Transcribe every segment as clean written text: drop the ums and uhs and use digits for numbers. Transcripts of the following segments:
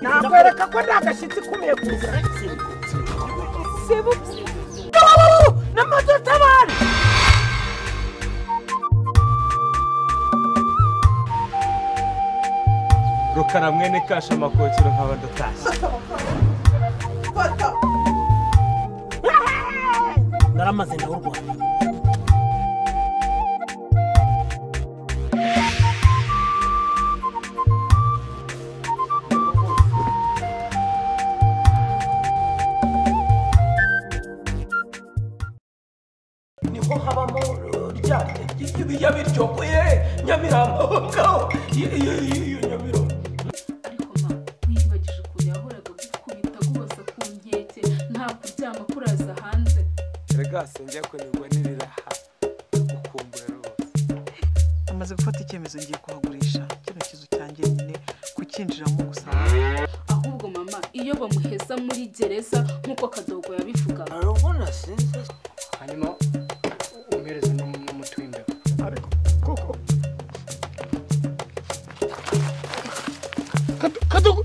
Nakwereka ko ndagashyitsi kumeye kuza. Sibu. Namadutabara. Rukara mwene kasha makokero nkaba ndatashye. Naramaze ndawurwana. Niho habamo rya ibiya biryokoye Nyamirambo ngaho iyo Nyamirambo. Ariko ma wiyibagije ukuntu yahoraga gukubita guhoza ku nkeke nta kuryama kuraza hanze. Rega sinjya kunigwa n'ibiraha gukumbura rwose. Amaze gufata icyemezo ngiye kuhagurisha kino kizu cyanjye nyine kukinjiramo gusa. Ahubwo mama iyo bamuheza muri gereza nkuko Kadogo yabivuga. Arabona sinzi. Hanyuma umpereze n'umuti w'imbeba. Ariko koko Kadogo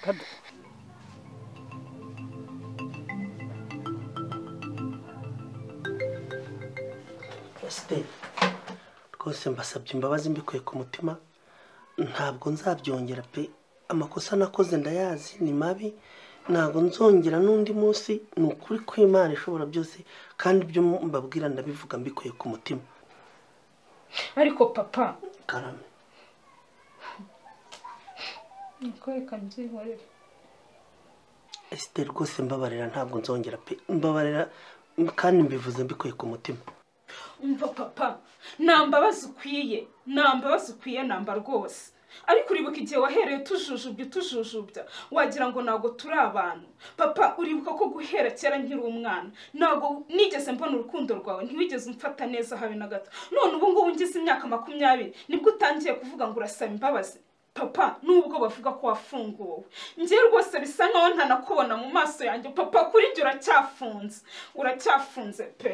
Kado. Este rwose mbasabye imbabazi mbikuye ku mutima, ntabwo nzabyongera pe. Amakosa nakoze ndayazi ni mabi, ntabwo nzongera n'undi munsi. Ni ukuri kw'Imana ishobora byose, kandi ibyo mbabwira ndabivuga mbikuye ku mutima. Ariko papa Karame niko nzihorere. Este rwose mbabarira, ntabwo nzongera pe, mbabarira kandi mbivuze mbikuye ku mutima. Umva papa, nta mbabazi ukwiye, nta mbabazi ukwiye namba rwose. Ariko uribuka igihe wahereye tujujubya wagira ngo ntabwo turi abantu. Papa uribuka ko guhera kera nkiri umwana ntabwo nigeze mbona urukundo rwawe, ntiwigeze umfata neza habe na gato. None ubu ngubu ngize imyaka 20 nibwo utangiye kuvuga ngo urasaba imbabazi. Papa nubwo bavuga ko wafunguwe, njye rwose bisa nkaho ntanakubona mu maso yanjye. Papa kuri njye uracyafunze, uracyafunze pe.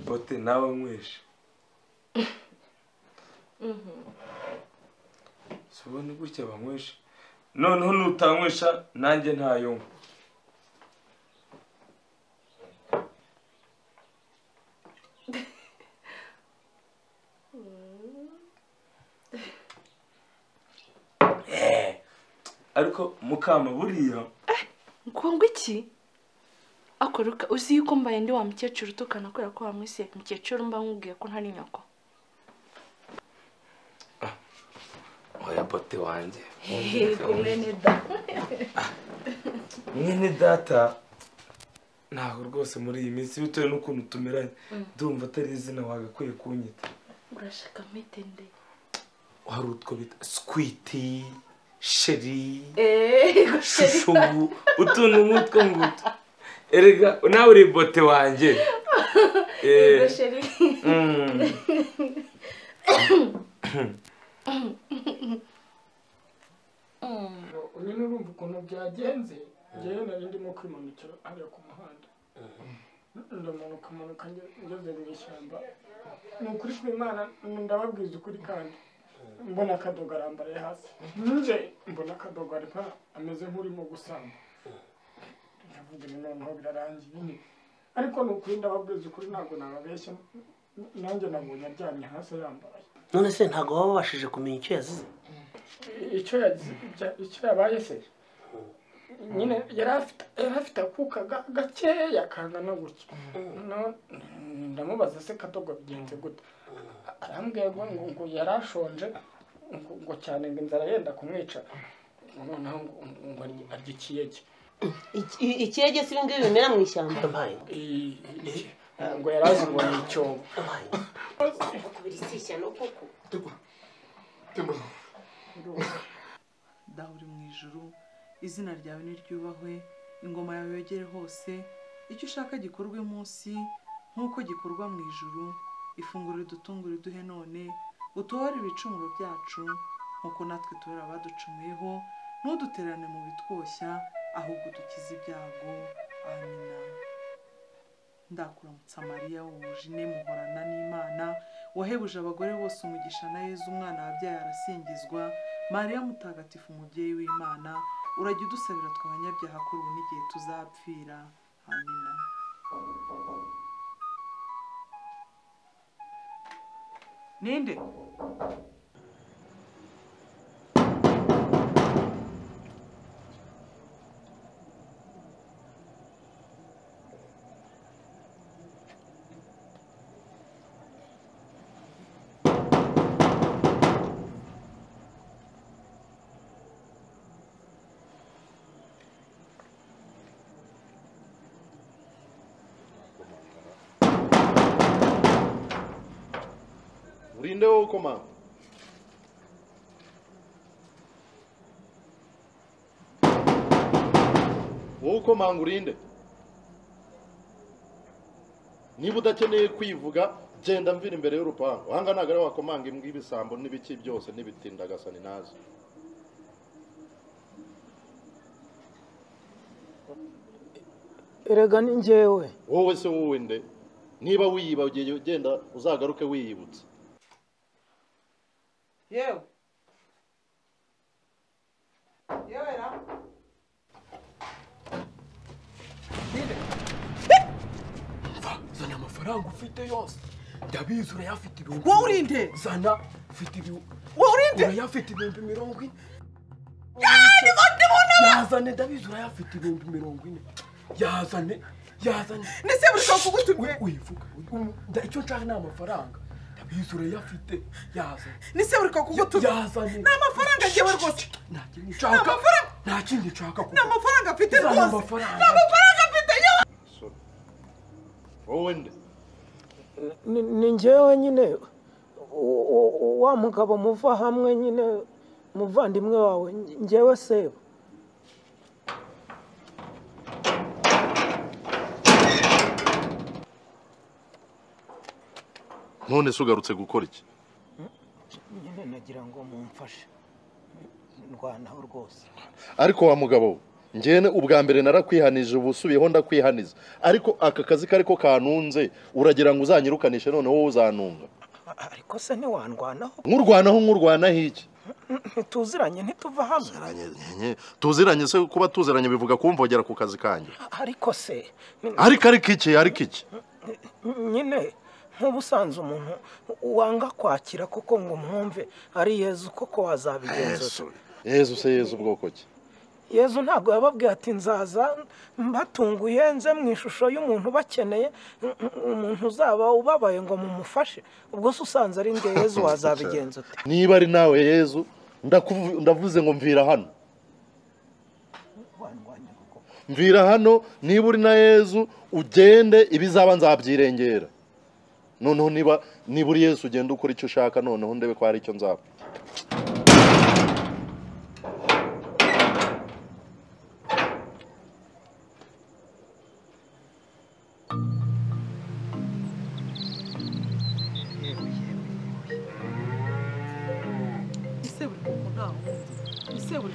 Bote nawe nywesha. Subona gutya banywesha. Noneho nutanywesha nanjye ntayo. Ariko mukama buriya ngo iki akoruka uzi yuko mbaye ndi wa mukecuru utukana kubera ko wamwise mukecuru mba nkubwiye ko ntari nyoko. Oya bote wanjye. Yego mwene da. Mwene data ntabwo rwose muri iyi minsi bitewe n'ukuntu tumeranye ndumva atari izina wagakwiye kunyita. Urashaka mpite nde? Hari utwo bita squiti, sheri, shushu, utuntu nk'utwo ngutwo. Erega nawe uri bote wanjye. Yego sheri. Nyine urumva ukuntu byagenze, njyewe nari ndimo kwimanukira hariya ku muhanda, ndamanuka manuka ngeze mu ishyamba. Ni ukuri kw'Imana ndababwiza ukuri, kandi mbona akadogo arambaraye hasi, nje mbona akadogo ariko ameze nk'urimo gusamba, ndavuga nti noneho birarangiye nyine. Ariko ni ukuri ndababwiza ukuri, ntabwo nababeshya, nanjye nabonye aryamye hasi yambaraye. None se ntabwo waba wabashije kumenya icyo yazize? Icyo yabaye se nyine yari afite akuka gakeya kangana gutya. Ndamubaza se kadogo bigenze gute, arambwira ngo yari ashonje ngo cyane, ngo inzara yenda kumwica, noneho ngo arya ikiyege. Ikiyege si ibingibi bimera mu ishyamba? Ngo yari azi ngo ni icyobo. Dawe uri mu ijuru, izina ryawe niryubahwe, ingoma yawe yogere hose, icyo ushaka gikorwe munsi nk'uko gikorwa mu ijuru. Ifunguro ridutungura iduhe none, utubabarire ibicumuro byacu nk'uko natwe tubabarira abaducumuyeho, ntudutererane mu bitwoshya, ahubwo dukize ibyago. Amina. Ndakuramutsa Mariya wuje inema, muhorana n'Imana, wahebuje abagore bose umugisha, na Yezu umwana wabyaye arasingizwa. Mariya mutagatifu umubyeyi w'Imana, urajya udusabira twe abanyabyaha kuri ubu n'igihe tuzapfira. Amina. Ninde? Urinde wowe ukomanga. Wowe ukomanga urinde. Niba udakeneye kwivuga genda mvira imbere y'urupangu. Ahanga ntabwo ari wakomanga imbwa ibisambo n'ibiki byose n'ibitindagasani nazo. Erega ni njyewe. Wowe se wowe nde? Niba wiyiba ugiye genda uzagaruke wiyibutse. Yewe. Yewe ra. Zana amafaranga ufite yose. Ndabizi urayafite ibihumbi. Wowe urinde? Zana ufite ibihumbi. Wowe urinde? Urayafite 40,000. Yazane. Yazane ndabizi urayafite 40,000. Yazane. Yazane. Nese buriko kugutumye. Wivuga. Icyo nshaka ni amafaranga. Ndabizi urayafite. Yazane. Nese buriko kugutumye. Yazane. Ni amafaranga ngewe rwose. Nta kindi nshaka. Nta kindi nshaka. Ni amafaranga mfite rwose. Ni amafaranga mfite. Wowe nde? Ni njyewe nyine wa mugabo muva hamwe nyine muvandimwe wawe njyewe sebo. None se ugarutse gukora iki? Nyine nagira ngo mumfashe ndwanaho rwose. Ariko wa mugabo njyewe ubwa mbere narakwihanije ubu usubiyeho ndakwihaniza, ariko aka kazi kariko kanunze uragira ngo uzanyirukanishe none wowe uzanunga. Ariko se ntiwandwanaho? Nkurwanaho nkurwanaho iki? Ntituziranye ntituva hamwe. Tuziranye se kuba tuziranye bivuga kumvogera ku kazi kanjye? Ariko se ariko iki ariko iki nyine nk'ubusanzwe umuntu wanga kwakira kuko ngo mwumve ari Yezu koko wazabigenza. Yezu se Yezu bwoko ki? Yezu ntabwo yababwiye ati nzaza mbatunguye nze mu ishusho y'umuntu bakeneye, umuntu uzaba ubabaye ngo mumufashe. Ubwo se usanze ari nge Yezu wazabigenza ute? Niba ari nawe Yezu ndavuze ngo mvira hano. Mvira hano niba uri na Yezu ugende, ibizaba nzabyirengera. Noneho niba uri Yesu ugende ukora icyo ushaka, noneho ndebe ko hari icyo nzaba.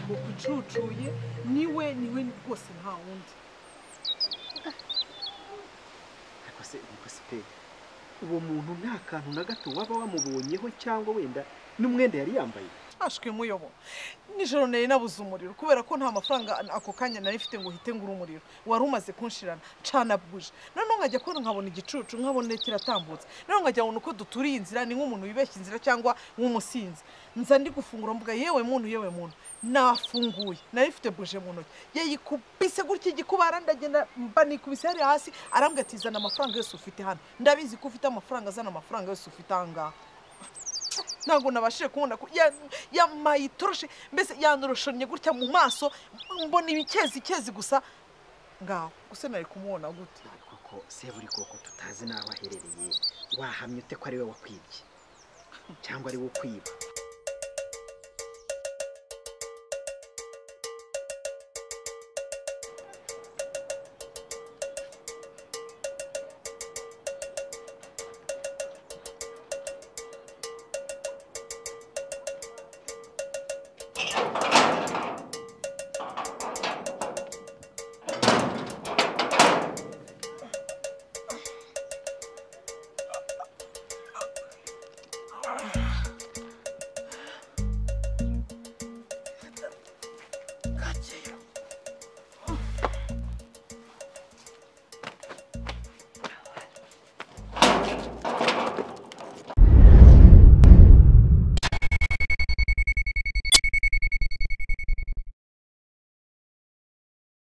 Ucucuye niwe niwe rwose nta wundi. Ariko se pe uwo muntu nta kantu na gato waba wamubonyeho cyangwa wenda n'umwenda yari yambaye? Ashwe muyobo, nijoro nari nabuze umuriro kubera ko nta mafaranga ako kanya nari mfite ngo hite ngura umuriro wari umaze kunshirana, cana buje. Noneho nkajya kubona nkabona igicucu, nkabona kiratambutse, noneho nkajya kubona uko duturiye inzira ni nk'umuntu wibeshya inzira cyangwa nk'umusinzi. Nza ndi gufungura mvuga yewe muntu, yewe muntu, nafunguye nari mfite buje mu ntoki, yayikubise gutya igikubara, ndagenda mba nikubise hariya hasi, arambwira ati zana amafaranga yose ufite hano, ndabizi ko ufite amafaranga, zana amafaranga yose ufite aha ngaha. Ntabwo nabashije kubona ko yamaye itoroshe, mbese yanoroshonnye gutya mu maso, mbona ibikezi kezi gusa ngaho. Gusa nari kumubona gute? Koko Seburikoko tutazi n'aho aherereye, wahamye ute ko ari we wakwibye cyangwa ari we ukwiba?